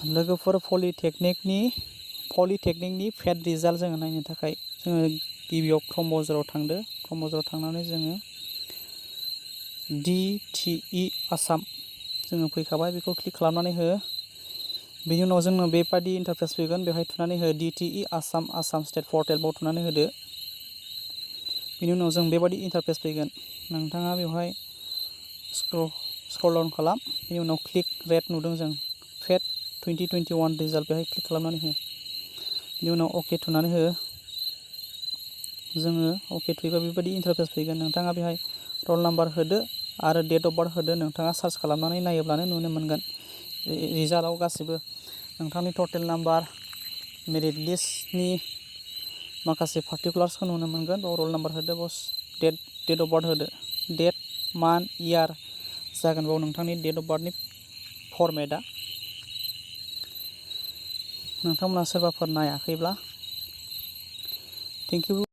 लोगोफोर पलिटेकनिकनि fat result जोङो नायनो थाखाय जोङो गिबियाव क्रम ब्राउजाराव थांदो। क्रम ब्राउजाराव थांनानै जोङो DTE आसाम जोङो फैखाबाय, बेखौ क्लिक खालामनानै हो। बेनि उनाव जोंनो बेबादि इन्टारफेस फैगोन, बेवहाय थुनानै हो DTE आसाम स्टेट पर्टेल बाव थुनानै होदो। बेनि उनाव जों बेबादि इन्टारफेस फैगोन, नोंथाङा बेवहाय स्क्रल डाउन खालाम। बेनि उनाव क्लिक रेट नुदों जों फेट 2021 रिजाल्ट, बेवहाय क्लिक खालामनानै हो। बेनि उनाव अके थुनानै हो। जोङो अके थुयोबा बेबादि इन्टारफेस फैगोन, नोंथाङा बेहाय रल नाम्बार होदो आरो डेट अफ बार्थ होदो। नोंथाङा सार्च खालामनानै नायोब्लानो नुनो मोनगोन रिजाल्टआव गासिबो नोंथांनि टटेल नाम्बार, मेरिट लिस्टनि माखासे पार्टिकुलार्सखौ नुनो मोनगोन। बाव रल नाम्बार होदो, बाव डेट अफ बार्थ होदो, डेट मान्थ इयार जागोन बाव नोंथांनि डेट अफ बार्थनि फरमेटआ। नोंथांमोना सोरबाफोर नायाखैब्ला थेंक इउ।